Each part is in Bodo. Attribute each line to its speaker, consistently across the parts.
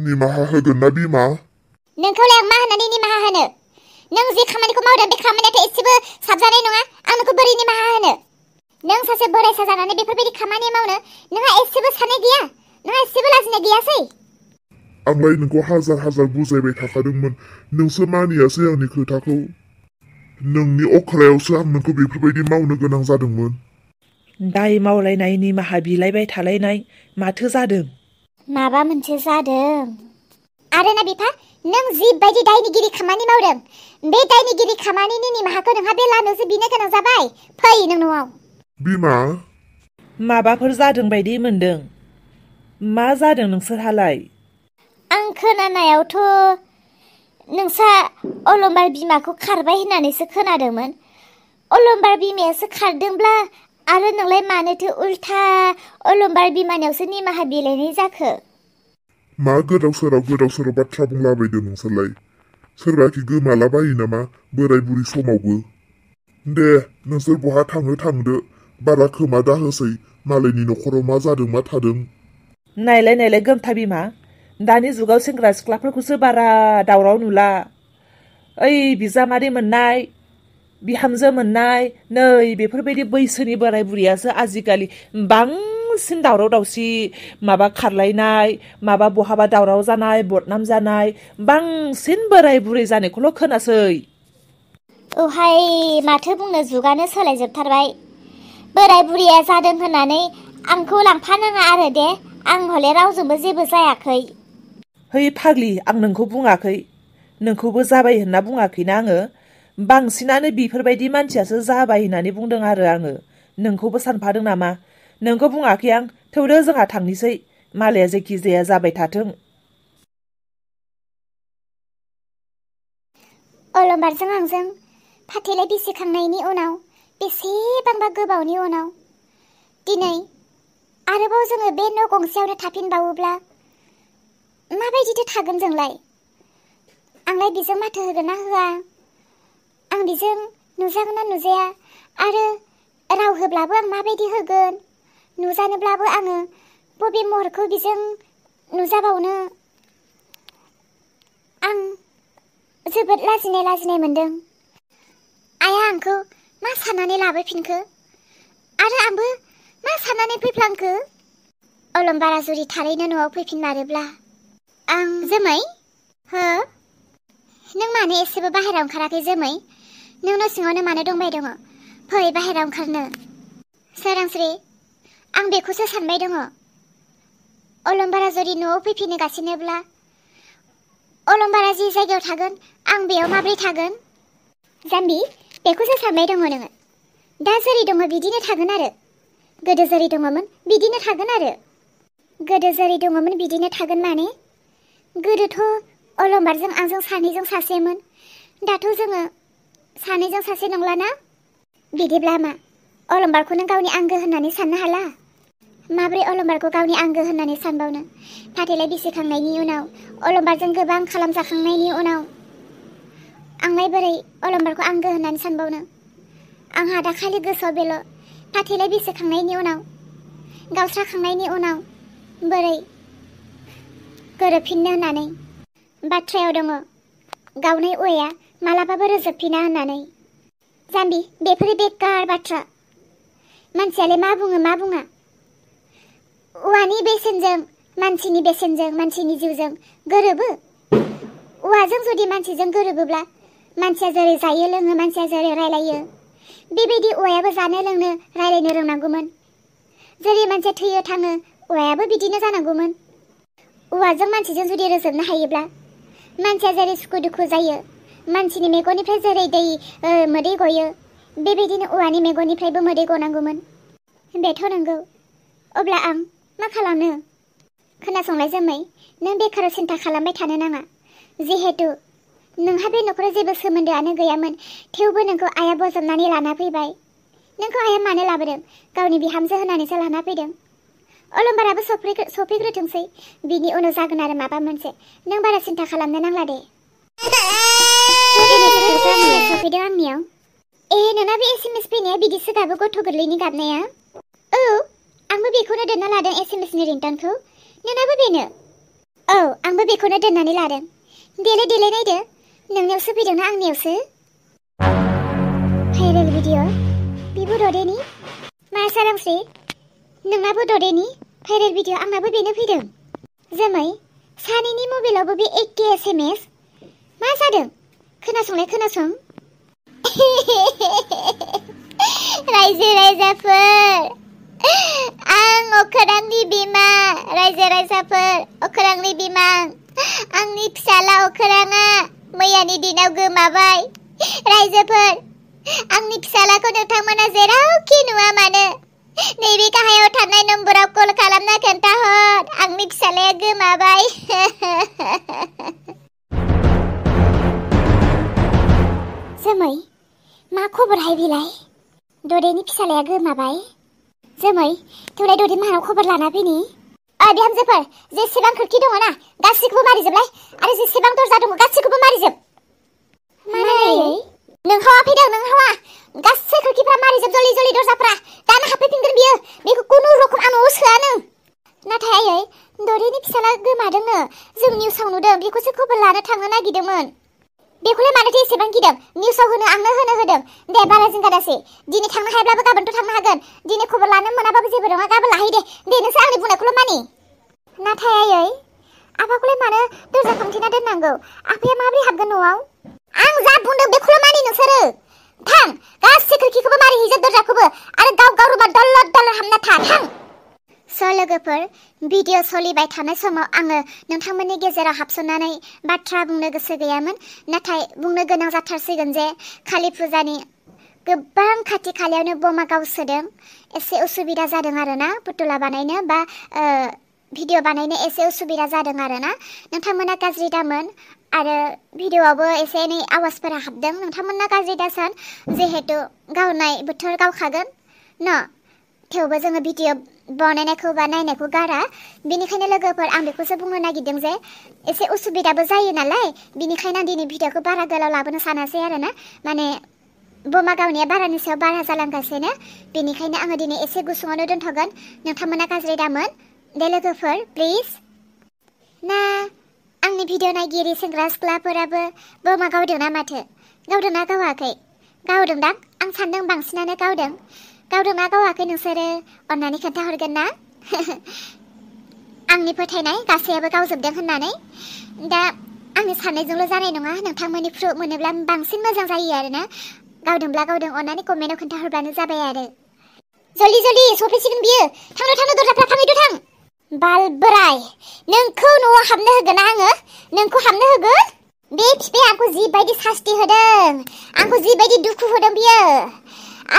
Speaker 1: निमाहा होगोन ना बिमा?
Speaker 2: नोंखौलाय आं मा होननानै निमाहा होनो? नों जे खामानिखौ मावदों बे खामानियाथ' एसेबो साबजानाय नङा। आं नोंखौ बोरै निमाहा होनो? नों सासे बोराइसा जानानै बेफोरबायदि खामानि मावनो नोंहा एसेबो साननाय गैया? नोंहा एसेबो लाजिनाय गैयासै?
Speaker 1: आंलाय नोंखौ हाजार बुजायबाय थाखादोंमोन, नोंसो मानियासै आंनि खोथाखौ। नोंनि अख्रायावसो आं नोंखौ बेफोरबायदि मावनो गोनां जादोंमोन।
Speaker 3: दाय मावलायनाय निमाहा बिलायबाय थालायनाय माथो जादों?
Speaker 2: माबा मोनसे जादों। आरो ना बिफा, नों जिबायदि दायनिगिरि खामानि मावदों, बे दायनिगिरि खामानिनि निमाहाखौ नोंहा बे लामायावसो बिनो गोनां जाबाय। फै नों न'आव।
Speaker 1: बिमा,
Speaker 3: माबाफोर जादों बायदि मोनदों। मा जादों नोंसोरहालाय?
Speaker 2: आं खोनानायावथ' नोंसा अलंबार बिमाखौ खारबाय होननानैसो खोनादोंमोन। अलंबार बिमायासो खारदोंब्ला आरो नोंलाय मानोथो उल्था अलंबार बिमानियावसो निमाहा बिलायनाय जाखो?
Speaker 1: मा गोदाव सोराव बाथ्रा बुंलाबायदों नोंसोरलाय? सोरबाखि गोमालाबायो नामा बोराय बुरि समावबो? दे नोंसोर बहा थाङो थांदो, बारा खोमा दाहोसै मालायनि न'खराव मा जादों मा थादों।
Speaker 3: नायलाय गोमथा बिमा, दानि जुगाव सेंग्रा सिख्लाफोरखौसो बारा दावराव नुला। ओइ बिजामादै मोननाय, बिहामजो मोननाय, नै बेफोरबायदि बैसोनि बोराय बुरियासो आजिखालि बांसिन दावराव दावसि, माबा खारलायनाय, माबा बहाबा दावराव जानाय, बदनाम जानाय, बांसिन बोराय बुरै जानायखौल' खोनासै।
Speaker 2: औहाय माथो बुंनो, जुगानो सोलायजोबथारबाय। बोराय बुरिया जादों होननानै आंखौ लांफानाङा आरो दे, आं हले रावजोंबो जेबो जायाखै।
Speaker 3: है फाग्लि, आं नोंखौ बुङाखै, नोंखौबो जाबाय होनना बुङाखैना आङो। बांसिनानो बेफोरबायदि मानसियासो जाबाय होननानै बुंदों आरो आङो। नोंखौबो सानफादों नामा? नोंखौ बुङाखै आं, थौदो जोंहा थांनोसै, मालाया जेखि जाया जाबाय थाथों।
Speaker 2: अलंबारजों आंजों फाथैलाय बिसिखांनायनि उनाव, बेसेबांबा गोबावनि उनाव दिनै आरोबाव जोङो बे न' गंसेयावनो थाफिनबावोब्ला माबायदिथो थागोन जोंलाय? आंलाय बेजों माथो होगोन ना होआ? आं बेजों नुजागोन ना नुजाया? आरो राव होब्लाबो आं माबायदि होगोन? नुजानोब्लाबो आङो बबे महरखौ बेजों नुजाबावनो? आं जोबोद लाजिनाय मोनदों। आइया आंखौ मा साननानै लाबोफिनखो? आरो आंबो मा साननानै फैफ्लांखो? अलंबारा जुदि थारैनो न'आव फैफिनमारोब्ला आं... जोमै? हो? नों मानो एसेबो बाहेरायाव ओंखाराखै जोमै? नों न' सिङावनो मानो दंबाय दङ? फै बाहेरायाव ओंखारनो। सोरांस्रि, आं बेखौसो सानबाय दङ। अलंबारा जुदि न'आव फैफिनगासिनोब्ला अलंबारा जि जायगायाव थागोन आं बेयाव माब्रै थागोन? जाम्बि, बेखौसो सानबाय दङ नोङो? दा जेरै दङ बिदिनो थागोन आरो। गोदो जेरै दङमोन बिदिनो थागोन आरो। गोदो जेरै दङमोन बिदिनो थागोन माने? गोदोथ' अलंबारजों आंजों सानैजों सासेमोन। दाथ' जोङो सानैजों सासे नंलाना? बिदिब्ला मा अलंबारखौ नों गावनि आंगो होननानै साननो हाला? माब्रै अलंबारखौ गावनि आंगो होननानै सानबावनो? फाथैलाय बिसिखांनायनि उनाव, अलंबारजों गोबां खालामजाखांनायनि उनाव आंलाय बोरै अलंबारखौ आंगो होननानै सानबावनो? आंहा दाखालि गोसोआव बेल' फाथैलाय बिसिखांनायनि उनाव, गावस्राखांनायनि उनाव बोरै गोरोबफिननो होननानै। बाथ्रायाव दङ, गावनाय औवाया मालाबाबो रोजोबफिना होननानै। जाम्बि, बेफोरो बेकार बाथ्रा। मानसियालाय मा बुङो मा बुङा? औवानि बेसेनजों मानसिनि बेसेनजों, मानसिनि जिउजों गोरोबो? औवाजों जुदि मानसिजों गोरोबोब्ला मानसिया जेरै जायो लोङो, मानसिया जेरै रायलायो, बेबायदि औवायाबो जानो लोंनो रायलायनो रोंनांगौमोन। जेरै मानसिया थैयो थाङो, औवायाबो बिदिनो जानांगौमोन। औवाजों मानसिजों जुदि रोजोबनो हायोब्ला मानसिया जेरै सुखु दुखु जायो, मानसिनि मेगननिफ्राय जेरै मोदै गयो, बेबायदिनो औवानि मेगननिफ्रायबो मोदै गनांगौमोन। बेथ' नंगौ। अब्ला आं मा खालामनो? खोनासंलाय जोमै, नों बेखाराव सिन्था खालामबाय थानो नाङा। जिहेतु नोंहा बे न'खराव जेबो सोमोन्दोआनो गैयामोन, थेवबो नोंखौ आइया बजबनानै लाना फैबाय। नोंखौ आइया मानो लाबोदों? गावनि बिहामजो होननानैसो लाना फैदों। अलंबाराबो सफैग्रोथोंसै, बिनि उनाव जागोन आरो माबा मोनसे। नों बारा सिन्था खालामनो नांला दे। सफैदों आंनियाव। नोंना बे SMS फैनाया बिदिसो गाबो, गथ' गोरलैनि गाबनाया? औ, आंबो बेखौनो दोनना लादों SMSनि रिंटनखौ। नोंनाबो बेनो? औ आंबो बेखौनो दोननानै लादों। देलाय नायदो नोंनियावसो फैदोंना आंनियावसो। भाइरेल भिडिअ बेबो ददेनि मा सारांस्रि नोंनाबो ददेनि भाइरेल भिडिअ आंनाबो बेनो फैदों। जोमै सानैनि मबाइलावबो बे एखे SMS। मा जादों खोनासं रायजो राजाफोर आं अखोरांनि बिमा रायजो राजाफोर अखोरांनि बिमा आंनि फिसाला अखोराङा मैयानि दिनाव गोमाबाय। रायजोफोर आंनि फिसालाखौ नोंथांमोना जेरावखि नुवा मानो नैबे गाहायाव थानाय नम्बराव कल खालामना खोन्थाहर आंनि फिसालाया गोमाबाय। जोमै मा खबरहाय बिलाय ददेनि फिसालाया गोमाबाय। जोमै थौलाय ददे मानाव खबर लाना फैनि। बिहामजोफोर जेसेबां खोरखि दङ ना गासैखौबो मारिजोबलाय आरो जेसेबां दरजा दङ गासैखौबो मारिजोब। मारै नोंहावा फैदों नोंहावा गासै खोरखिफ्रा मारिजोब जलि दरजाफ्रा दानो हाबफैफिनगोन बियो बेखौ खुनु रखम आं न'आव सोआनो। नाथाय आयै ददेनि फिसाला गोमादोंनो जों निउसाव नुदों बेखौसो खबर लानो थांनो नागिरदोंमोन। बेखौलाय मानोथो एसेबां गिदों निउसाव होनो आंनो होनो होदों। दे बारा जिंगा दासै दिनै थांनो हायाब्लाबो गाबोनथ' थांनो हागोन। दिनै खबर लानो मोनाबाबो जेबो नङा गाबोन लाहै दे नोंसोर आंनि बुंनायखौल' मानि। नाथाय आयै आफाखौलाय मानो दरजा फांथेना दोननांगौ आफाया माबोरै हाबगोन न'आव? आं जा बुंदों बेखौल' मानि नोंसोरो। थां गासै खोरखिखौबो मारिहैजोब दरजाखौबो आरो गाव रुमा दलद हाबना थां। लोगोफोर भिडिअ सोलिबाय थानाय समाव आङो नोंथांमोननि गेजेराव हाबसननानै बाथ्रा बुंनो गोसो गैयामोन। नाथाय बुंनो गोनां जाथारसिगोन जे कालि फुजानि गोबां खाथि खालायावनो बमा गावसोदों। एसे उसुबिदा जादों आरोना पुतला बानायनो बा भिडिअ बानायनो एसे उसुबिदा जादों आरोना। नोंथांमोना गाज्रि दामोन आरो भिडिअआवबो एसे एनै आवाजफोरा हाबदों। नोंथांमोना गाज्रि दासान जिहेतु गावनाय बोथोर गावखागोन न। थेवबो जोङो भिडिअ बानायनायखौ बा नायनायखौ गारा। बेनिखायनो लोगोफोर आं बेखौसो बुंनो नागिरदों जे एसे उसुबिदाबो जायो नालाय बेनिखायनो आं दिनै भिडिअखौ बारा गोलाव लाबोनो सानासै आरोना। माने बमा गावनाया बारानि सायाव बारा जालांगासिनो बेनिखायनो आङो दिनै एसे गुसुङावनो दोनथ'गोन। नोंथांमोना गाज्रि दामोन दे लोगोफोर प्लिज। ना आंनि भिडिअ नायगिरि सेंग्रा सिख्लाफोराबो बमा गावदोंना माथो? गावदोंना गावाखै? गावदोंदां आं सान्दों बांसिनानो गावदोंना गावाखै नोंसोरो अन्नानै खोन्थाहरगोन ना? आंनि फोथायनाय गासैयाबो गावजोबदों होननानै। दा आंनि साननायजोंल' जानाय नङा नोंथांमोननि प्रुफ मोनोब्ला बांसिन मोजां जायो आरोना। गावदोंब्ला गावदों अन्नानै कमेन्टआव खोन्थाहरब्लानो जाबाय आरो। जल्दि सफैसिगोन बियो थांनो दरजाफ्रा फांहैदो थां। बाल बोराय नोंखौ न'आव हाबनो होगोन आङो नोंखौ हाबनो होगोन। बे बिफाया आंखौ जिबायदि सास्ति होदों आंखौ जिबायदि दुखु होदों बियो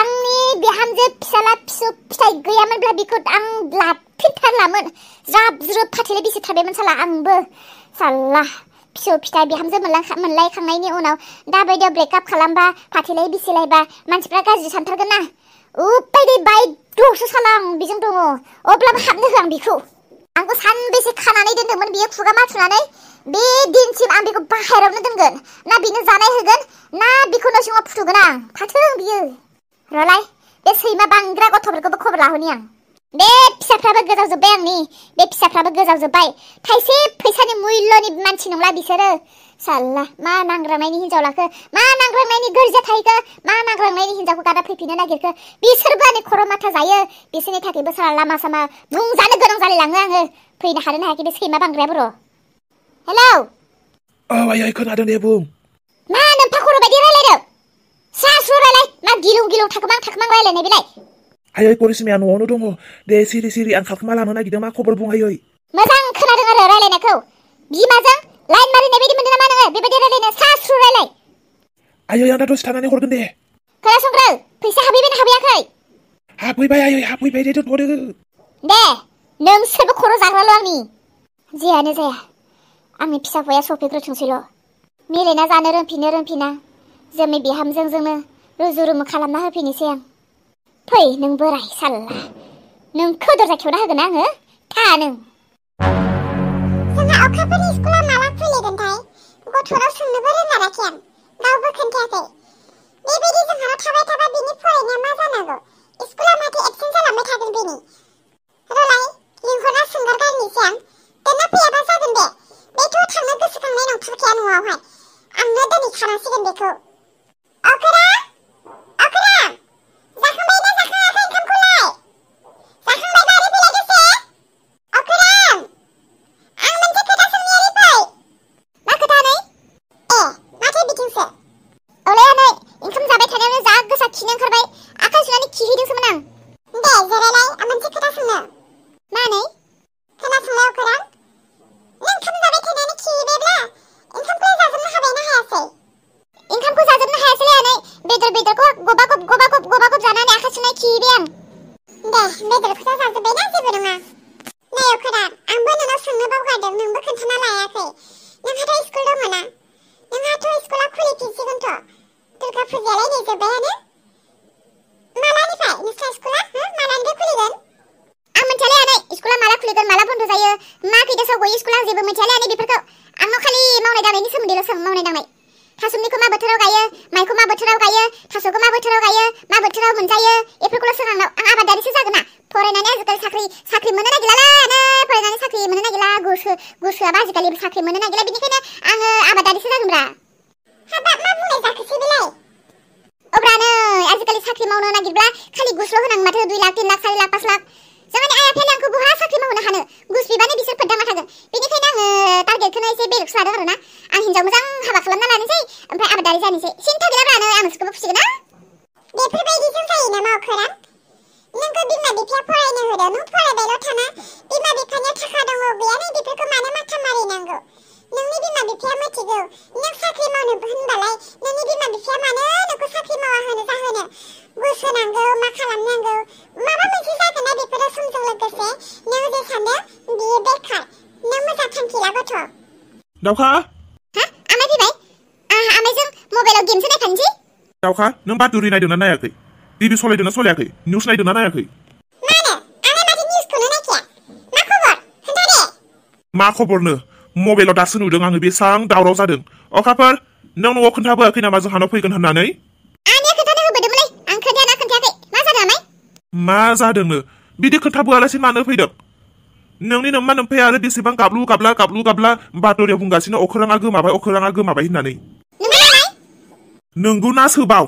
Speaker 2: आंनि बिहामजो फिसाला फिसौ फिथाइ गैयामोनब्ला बेखौ आं लाफिनथारलामोन। ज्राब ज्रुब फाथैलाय बिसिथारबायमोन साला आंबो साला फिसौ फिथाइ बिहामजो मोनलायखांनायनि उनाव दाबायदियाव ब्रेकआप खालामबा फाथैलाय बिसिलायबा मानसिफ्रा गाज्रि सानथारगोन ना। उपाय बायद'सो साला आं बेजों दङ अब्लाबो हाबनो होआ आं बेखौ। आंखौ सानबेसे खानानै दोन्दोंमोन बियो खुगा माथुनानै बे दिनसिम आं बेखौ बाहेरायावनो दोनगोन ना बिनो जानाय होगोन ना बेखौ न' सिङाव फुथुगोन आं फाथों बियो। रलाय बे सैमा बांग्रा गथ'फोरखौबो खबर लाहरनि आं। बे फिसाफ्राबो गोजावजोब्बाय आंनि बे फिसाफ्राबो गोजावजोब्बाय थाइसे फैसानि मुल्यनि मानसि नंला बिसोरो। साला मा नांग्रांनायनि हिनजाव लाखो मा नांग्रांनायनि गोरजिया थाहैखो मा नांग्रांनायनि हिनजावखौ गादा फैफिननो नागिरखो बिसोरबो आंनि खर' माथा जायो। बिसोरनि थाखायबो साला लामा सामा बुंजानो गोनां जालायलाङो आङो। फैनो हादों हायाखै बे सैमा बांग्रायाबो र'। हेलौ
Speaker 3: आयै खोनादों दे बुं।
Speaker 2: मा नोम्फा खर' बायदि रायलायदों स्रा रायलाय मा गिलुं थाखोमां रायलायनाय बेलाय।
Speaker 3: आयै परिस्मिया न'आवनो दङ दे सिरि आं खालखोमा लानो नागिरदों मा खबर बुं आयै।
Speaker 2: मोजां खोनादों आरो रायलायनायखौ बिमाजों लाइन मारिनाय बायदि मोनदों नामा नोङो बेबायदि रायलायनो स्रा रायलाय।
Speaker 3: आयै आं दा दसे थानानै हरगोन दे।
Speaker 2: खोनासंग्रो फैसा हाबहैबायना हाबहैयाखै?
Speaker 3: हाबफैबाय आयै हाबफैबाय दे दोनथ'दो।
Speaker 2: दे नोंसोरबो खर' जाग्राल' आंनि जेयानो जाया आंनि फिसा हौवाया सफैग्रोथोंसैल'। मिलायना जानो रोंफिना जोंनि बिहामजोंजोंनो रुजु रुमु खालामना होफैनोसै आं। फै नों बोराय साला नोंखौ दरजा खेवना होगोन आङो था नों। जोंहा अखाफोरनि स्कुला माला खुलिगोनथाय गथ'नाव सोंनोबो रोङाराखै आं रावबो खोन्थायाखै। बेबायदि जोंहानाव थाबाय थाबा बिनि फरायनाया मा जानांगौ स्कुला माथो एबसेन्ट जालांबाय थागोन बिनि। रलाय लिंहरना सोंगारगारनोसै आं दाना फैयाबा जागोन दे मिथिया न'आवहाय आंनो दिनै खानांसिगोन बेखौ अखोरां जाखांबाय ना जाखाङाखै ओंखामखौलाय जाखांबाय बारि फैलाय दसे अखोरां आं मोनसे खोथा सोंनि ओरै फै मा खोथा नै माथो बिथिंसो औलै आनै ओंखाम जाबाय थानायावनो जा गोसा खिनो ओंखारबाय आखाइ सुनानै खिहैदोंसोमोन आं दे जिरायलाय आं मोनसे खोथा सोंनो मा नै खोनासंलाय अखोरां नों ओंखाम जाबाय थानायावनो खिहैबायब्ला ओंखामखौ जाजोबनो हाबायना हायासै ओंखामखौ जाजोबनो हायासैलै आनै बेदरखौ गबागब जानानै आखाइ सुनाय खिहैबाय आं दे बेदरखौथ' जाजोब्बायना जेबो नङा नै अखोरां आंबो नोंनाव सोंनो बावगारदों नोंबो खोन्थाना लायाखै नोंहाथ' स्कुल दङना नोंहाथ' स्कुला खुलिफिनसिगोनथ' दुर्गा फुजायालाय नै जोब्बायानो मालानिफ्राय नोंस्रा स्कुला मालानिफ्राय खुलिगोन आं मिथियालै आनै स्कुला माला खुलिगोन माला बन्द जायो मा खैदासाव गयो स्कुला आं जेबो मिथियालै आनै बेफोरखौ आंनाव खालि मावनाय दांनायनि सोमोन्दैल' सों मावनाय दांनाय थासुमलिखौ मा बोथोराव गायो माइखौ मा बोथोराव गायो थास'खौ मा बोथोराव गायो मा बोथोराव मोनजायो बेफोरखौल' सों आंनाव आं आबादारिसो जागोन ना फरायनानै आजिखालि साख्रि मोननो नागिरलालै फरायनानै साख्रि मोननो नागिरला गोसोआबो आजिखालि साख्रि मोननो नागिरला बेनिखायनो आङो आबादारिसो जागोनब्रा हाबाब मा बुंनाय जाखोसै बेलाय अब्रानो आजिखालि साख्रि मावनो नागिरब्ला खालि घुसल' होनांगौ माथो 2 लाख 3 लाख 4 लाख 5 लाख जोंहानि आइ आफायालाय आंखौ बहा साख्रि मावनो हानो घुस बिबानो बिसोर फोद्दांना थागोन बेनिखायनो आङो टारगेटखौनो एसे बेलेगसो लादों आरोना आं हिन्जाव मोजां हाबा खालामना लानोसै ओमफ्राय आबादारि जानोसै सिन्था गैलाब्रानो आं नोंसोरखौबो फिसिगोन ना बेफोरबायदिजों जायो नामा अखोरां नोंखौ बिमा बिफाया फरायनो होदों नों फरायबायल' थाना बिमा बिफानियाव थाखा दङ गैया नों बेफोरखौ मानो माथा मारिनांगौ नोंनि बिमा बिफाया मिथिगौ नों साख्रि मावनो होनबालाय नोंनि बिमा बिफाया मानो नोंखौ साख्रि मावा होनो जाहोनो घुस होनांगौ मा खालामनांगौ माबा मोनसे जागोन ना बेफोरो समजों लोगोसे नों जे सानदों बियो बेखार नों मोजां थांखि ला गथ'
Speaker 3: दाउखा
Speaker 2: आमाय फैबाय आमायजों मबाइलाव गेमसो नायफानोसै
Speaker 3: दाउखा नों बातुरि नायदोंना नायाखै टिभि सलायदोंना सलायाखै निउस नायदोंना नायाखै
Speaker 2: मानो आमाय माथो निउसखौनो नायखाया मा खबर खोन्था दे
Speaker 3: मा खबरनो मबाइलाव दासो नुदों आङो बेसां दावराव जादों अखाफोर नों न'आव खोन्थाबोआखै नामा जोंहानाव फैगोन होननानै
Speaker 2: आंनिया खोन्थानो होबोदोंमोनलै आं खोन्थायाना खोन्थायाखै मा जादों आमाय
Speaker 3: मा जादोंनो बिदि खोन्थाबोआलासे मानो फैदों नोंनि नोम्मा नोम्फाया आरो बेसेबां गाबलु गाबला बातरियाव बुंगासिनो अखोराङा गोमाबाय होननानै नंगौना सोबाव